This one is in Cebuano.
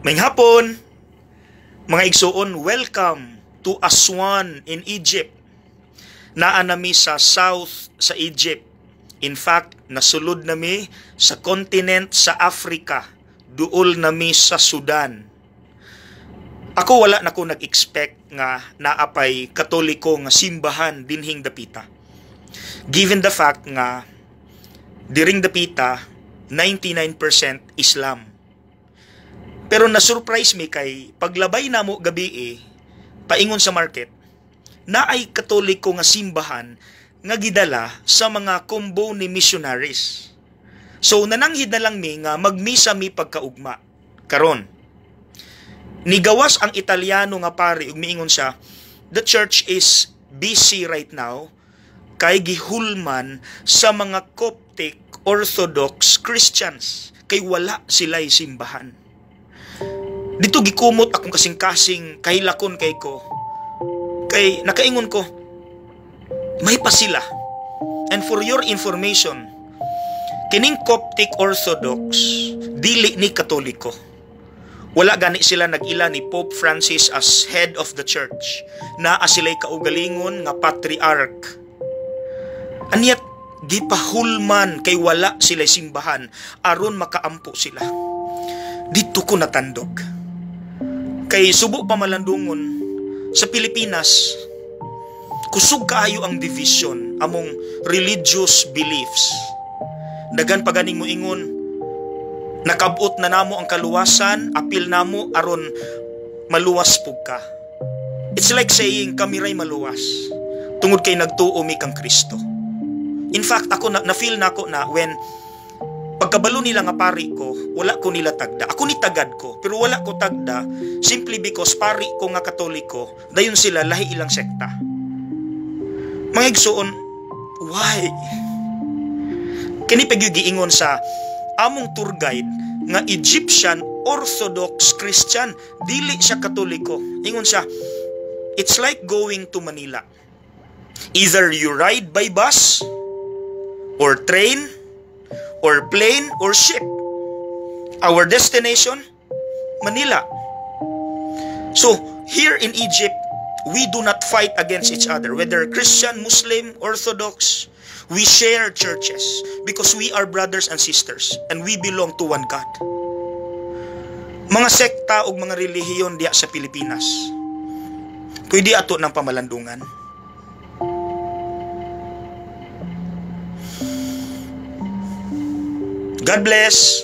Maayong hapon, mga igsuon, welcome to Aswan in Egypt. Naa nami sa south sa Egypt. In fact, nasulod nami sa continent sa Africa. Duol nami sa Sudan. Ako, wala na ko nag-expect nga naapay Katoliko nga simbahan dinhing dapita. Given the fact nga diring dapita 99% Islam. Pero na-surprise mi kay paglabay namo gabi eh, paingon sa market, naay Katoliko nga simbahan nga gidala sa mga Comboni missionaries. So nananghid na lang mi nga magmisa mi pagkaugma. Karon, nigawas ang Italiano nga pari ug miingon siya, the church is busy right now kay gihulman sa mga Coptic Orthodox Christians kay wala sila'y simbahan. Dito gikumot akong kasing-kasing, kahilakon kay ko. Kay nakaingon ko, may pa sila. And for your information, kining Coptic Orthodox, dili ni Katoliko. Wala gani sila nag-ila ni Pope Francis as head of the church. Naa sila'y kaugalingon nga patriarch. And yet, gipahulman kay wala sila simbahan aron makaampo sila. Dito ko natandog. Kay subo pa malandungon sa Pilipinas, kusog kaayo ang division among religious beliefs. Daghan pa ganing moingon, nakabot na namo ang kaluwasan, apil namo aron maluwas pug ka. It's like saying kami ray maluwas tungod kay nagtuo mi kang Kristo. In fact, ako na, na-feel nako na when pagkabalo nila nga pari ko, wala ko nila tagda. Ako ni tagad ko, pero wala ko tagda simply because pari ko nga Katoliko, dayon sila lahi ilang sekta. Mga igsuon, why? Kini pa giingon sa among tour guide nga Egyptian Orthodox Christian, dili siya Katoliko. Ingon siya, "It's like going to Manila. Either you ride by bus or train or plane or ship. Our destination, Manila. So, here in Egypt, we do not fight against each other, whether Christian, Muslim, Orthodox. We share churches because we are brothers and sisters and we belong to one God." Mga sekta ug mga relihiyon diya sa Pilipinas, pwede ato ng pamalandungan. God bless.